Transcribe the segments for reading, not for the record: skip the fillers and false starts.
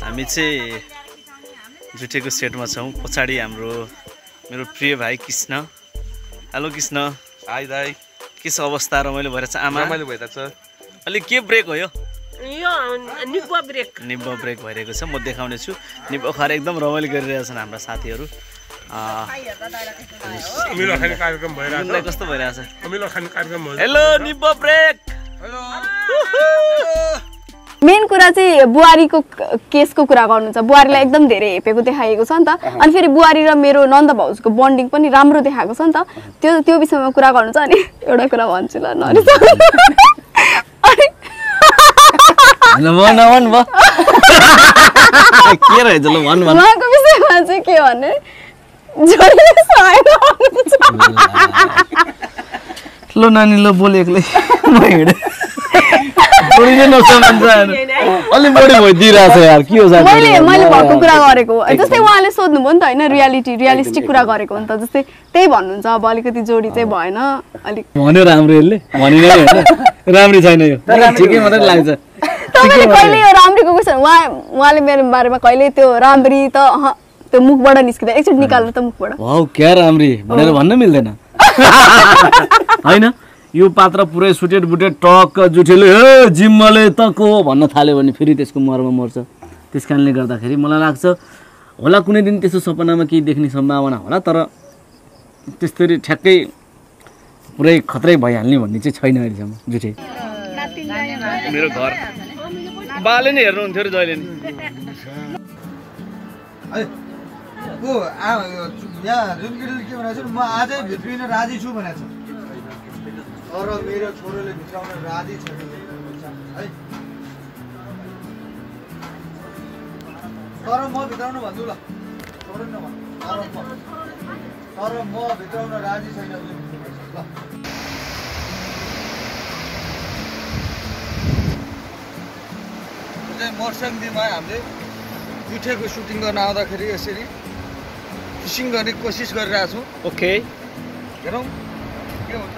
हामी चाहिँ जुटेको सेटमा छौँ। पछाडि हाम्रो मेरो प्रिय भाइ कृष्ण। हेलो कृष्ण। हाई दाई। के छ अवस्था? रमाइलो भइरहेछ? आमा रमाइलो भइरहेछ। अलि के ब्रेक हो यो? निब्बा ब्रेक भइरहेको छ। म देखाउने छु। निब्बा खरे एकदम रमाइलो गरिरहेछन् हाम्रा साथीहरू। अमिलो खाने कार्यक्रम भइरहेछ। कस्तो भइरहेछ? अमिलो खाने कार्यक्रम भइरहेछ। हेलो निब्बा ब्रेक। हेलो। मेन कुरा चाहिँ बुहारीको केसको कुरा गर्नुहुन्छ। बुहारीलाई एकदम धेरै हेपेको देखाएको छ नि त। अनि फेरि बुहारी र मेरो नन्द भाउजूको बन्डिङ पनि राम्रो देखाएको छ नि त। त्यो विषयमा कुरा गर्नु छ। अनि एउटा कुरा भन्छु ल नरिस के रहेछ ल भन भन। उहाँको विषयमा चाहिँ के भने जोडीले सहायता गर्नुहुन्छ। ल नानी ल बोल एक्लै म हिँडे। जोडीले नसम्झन्छ अलि बढी भइदिइरहेछ यार। के हो साथी? मैले भएको कुरा गरेको जस्तै उहाँले सोध्नुभयो नि त होइन। रियालिस्टिक कुरा गरेको हो नि त। जस्तै त्यही भन्नुहुन्छ। अब अलिकति जोडी चाहिँ भएन अलिक भन्यो राम्रो यसले भनिनै होइन राम्री छैन यो ठिकै मात्रै लाग्छ। तपाईँले कहिले यो राम्रीको क्वेसन उहाँले मेरो बारेमा कहिले त्यो राम्री त त्यो मुखबाट निस्किँदा एकचोटि निकाल्नु त मुखबाट वाउ क्या राम्री भनेर भन्न मिल्दैन होइन। यो पात्र पुरै सुटेड बुटेड टक्क जुठेले हे जिम्मले त को भन्न थाल्यो भने फेरि त्यसको मर्म मर्छ। त्यस कारणले गर्दाखेरि मलाई लाग्छ होला कुनै दिन त्यसको सपनामा केही देख्ने सम्भावना होला। तर त्यसरी ठ्याक्कै पुरै खतरै भइहाल्ने भन्ने चाहिँ छैन अहिलेसम्म जुठे। मेरो घर बाले नै हेर्नुहुन्थ्यो अरे जहिले नि। यहाँ जुन केटीले के भनेको छ म आजै भित्रिन राजी छु भनेको छ। तर मेरो छोरोले भित्राउन राजी छैन है। तर म भित्राउनु भन्छु ल छोरो नभन्। तर म भित्राउन राजी छैन ल। मर्साङदीमा हामीले जुठेको सुटिङ गर्न आउँदाखेरि यसरी फिसिङ गर्ने कोसिस गरिरहेको छौँ। ओके हेरौँ के हुन्छ।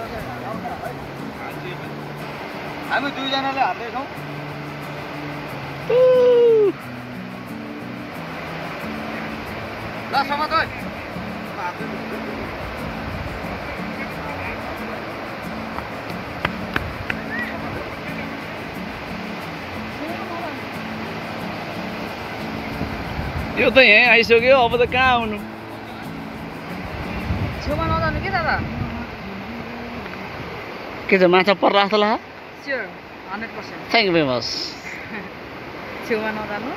हामी दुईजनाले हाल्दैछौँ। ल समाज यो त यहीँ आइसक्यो। अब त कहाँ आउनु? छेउमा नजानु के दादा? के छ माछा पर्ला जस्तो लाग्छ? Sure 100%। Thank you very much. छेउमा नजानु।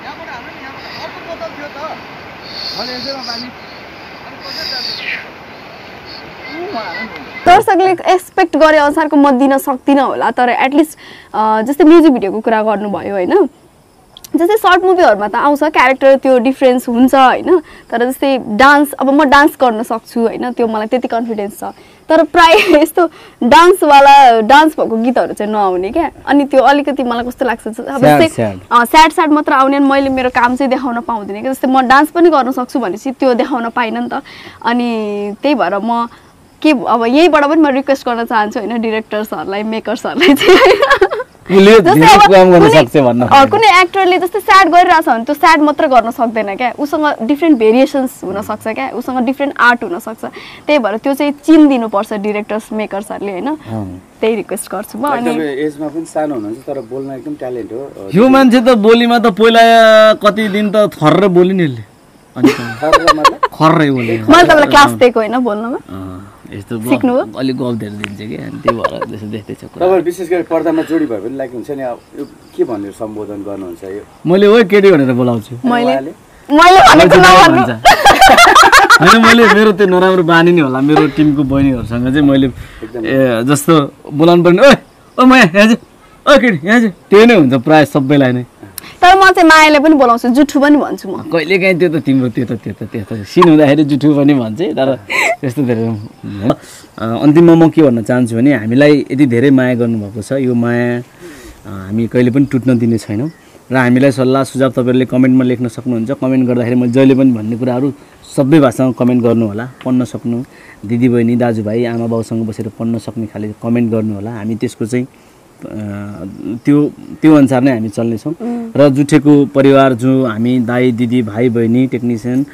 यहाँबाट हाल्नु नि। यहाँबाट अर्को बोतल थियो त अनि यसैमा पानी अनि कसरी जान्छ? दर्शकले एक्सपेक्ट गरे अनुसारको म दिन सक्दिनँ होला। तर एटलिस्ट जस्तै म्युजिक भिडियोको कुरा गर्नुभयो होइन। जस्तै सर्ट मुभीहरूमा त आउँछ क्यारेक्टर त्यो डिफ्रेन्स हुन्छ होइन। तर जस्तै डान्स अब म डान्स गर्न सक्छु होइन। त्यो मलाई त्यति कन्फिडेन्स छ। तर प्रायः यस्तो डान्स भएको गीतहरू चाहिँ नआउने क्या। अनि त्यो अलिकति मलाई कस्तो लाग्छ अब जस्तै स्याड मात्र आउने। मैले मेरो काम चाहिँ देखाउन पाउँदिनँ क्या। जस्तै म डान्स पनि गर्न सक्छु भनेपछि त्यो देखाउन पाइनँ नि त। अनि त्यही भएर म के अब यहीँबाट पनि म रिक्वेस्ट गर्न चाहन्छु होइन डिरेक्टर्सहरूलाई मेकर्सहरूलाई चाहिँ कुनै एक्टरले जस्तै स्याड गरिरहेछ भने त्यो स्याड मात्र गर्न सक्दैन क्या। उसँग डिफ्रेन्ट भेरिएसन्स हुनसक्छ क्या। उसँग डिफ्रेन्ट आर्ट हुनसक्छ। त्यही भएर त्यो चाहिँ चिन्दिनुपर्छ डिरेक्टर्स मेकर्सहरूले होइन। त्यही रिक्वेस्ट गर्छु म। अनि एजमा पनि सानो हुनुहुन्छ तर बोल्न एकदम ट्यालेन्ट हो। यो मान्छे त बोलीमा त पहिला कति दिन त थर्र बोल्यो नि यसले। अनि खर्रै बोल्यो। मैले तपाईँलाई क्लास दिएको होइन बोल्नमा। यस्तो अलिक गफ धेरै दिन्छ कि अनि त्यही भएर त्यसो देख्दैछ। तपाईहरु विशेष गरी पर्दामा जोडी भए पनि लाइक हुन्छ नि अब यो के भनेर सम्बोधन गर्नुहुन्छ? यो मैले ओइ केटी भनेर बोलाउँछु। मैले भनेको नभन्नु हैन। मैले मेरो त्यो नराम्रो बानी नै होला। मेरो टिमको बहिनीहरुसँग चाहिँ मैले जस्तो बोलाउनु पर्ने ओइ ओ म यहाँ चाहिँ ओ केटी यहाँ चाहिँ त्यही नै हुन्छ प्राय सबैलाई नै। तर म चाहिँ मायाले पनि बोलाउँछु जुठु पनि भन्छु म। कहिलेकाहीँ त्यो त तिम्रो त्यो सिन हुँदाखेरि जुठु पनि भन्छ तर त्यस्तो धेरै। अन्तिममा म के भन्न चाहन्छु भने हामीलाई यति धेरै माया गर्नुभएको छ। यो माया हामी कहिले पनि टुट्न दिने छैनौँ। र हामीलाई सल्लाह सुझाव तपाईँहरूले कमेन्टमा लेख्न सक्नुहुन्छ। कमेन्ट गर्दाखेरि मैले जहिले पनि भन्ने कुराहरू सबै भाषामा कमेन्ट गर्नु होला, पढ्न सक्नु, दिदीबहिनी दाजुभाइ आमा बाउसँग बसेर पढ्न सक्ने खाले कमेन्ट गर्नु होला। हामी त्यसको चाहिँ त्यो अनुसार नै हामी चल्नेछौँ। र जुठेको परिवार जो हामी दाइ दिदी भाइ बहिनी टेक्निसियन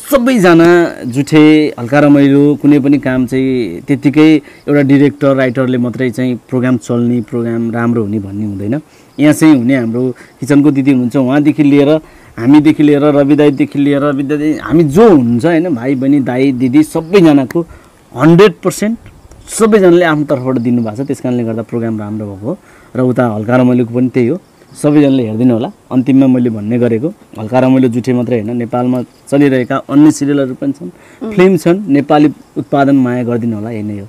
सबैजना जुठे हल्का रमाइलो कुनै पनि काम चाहिँ त्यतिकै एउटा डिरेक्टर राइटरले मात्रै चाहिँ प्रोग्राम चल्ने प्रोग्राम राम्रो हुने भन्ने हुँदैन। यहाँ चाहिँ हुने हाम्रो किचनको दिदी हुनुहुन्छ, उहाँदेखि लिएर हामीदेखि लिएर रवि दाईदेखि लिएर विद्यार्थी हामी जो हुनुहुन्छ होइन भाइ बहिनी दाइ दिदी सबैजनाको 100% सबैजनाले आफ्नो तर्फबाट दिनुभएको छ। त्यस कारणले गर्दा प्रोग्राम राम्रो भएको हो। र उता हल्का रमाइलोको पनि त्यही हो, सबैजनाले हेरिदिनु होला। अन्तिममा मैले भन्ने गरेको हल्का रमाइलो जुठे मात्रै होइन, नेपालमा चलिरहेका अन्य सिरियलहरू पनि छन्, फिल्म छन्, नेपाली उत्पादन माया गरिदिनु होला, यही नै हो।